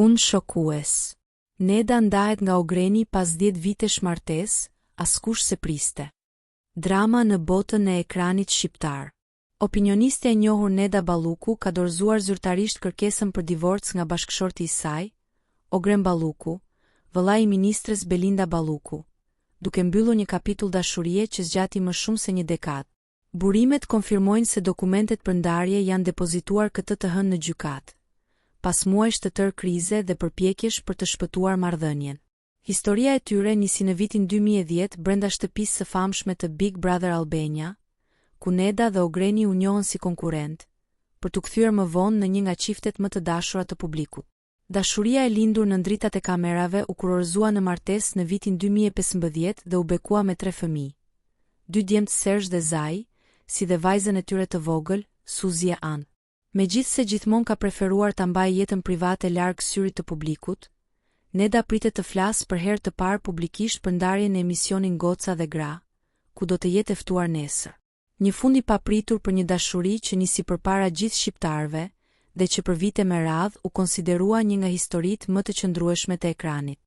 Fund shokues. Neda ndahet nga Ogreni pas 10 vitesh martesë, askush s'e priste. Drama në botën e ekranit shqiptar. Opinionistja e njohur Neda Balluku ka dorëzuar zyrtarisht kërkesën për divorc nga bashkëshorti i saj, Ogren Balluku, vëllai i ministres Belinda Balluku, duke mbyllur një kapitull dashurie që zgjati më shumë se një dekadë. Burimet konfirmojnë se dokumentet për ndarje janë depozituar këtë të hënë në gjykatë, pas muajsh të tërë krize dhe përpjekjesh për të shpëtuar marrëdhënien. Historia e tyre nisi në vitin 2010 brenda shtëpisë së famshme të Big Brother Albania, ku Neda dhe Ogreni u njohën si konkurrentë, për t'u kthyer më vonë në një nga çiftet më të dashura të publikut. Dashuria e lindur nën dritat e kamerave u kurorëzua në martesë në vitin 2015 dhe u bekua me tre fëmijë, dy djemtë Serge dhe Zai, si dhe vajzën e tyre të vogël, Suzie Ann. Megjithëse gjithmonë ka preferuar ta mbajë jetën private larg syrit të publikut, Neda pritet të flasë për herë të parë publikisht për ndarjen në emisionin Goca dhe Gra, ku do të jetë e ftuar nesër. Një fund i papritur për një dashuri që nisi përpara gjithë shqiptarëve dhe që për vite me radhë u konsiderua një nga historitë më të qëndrueshme të ekranit.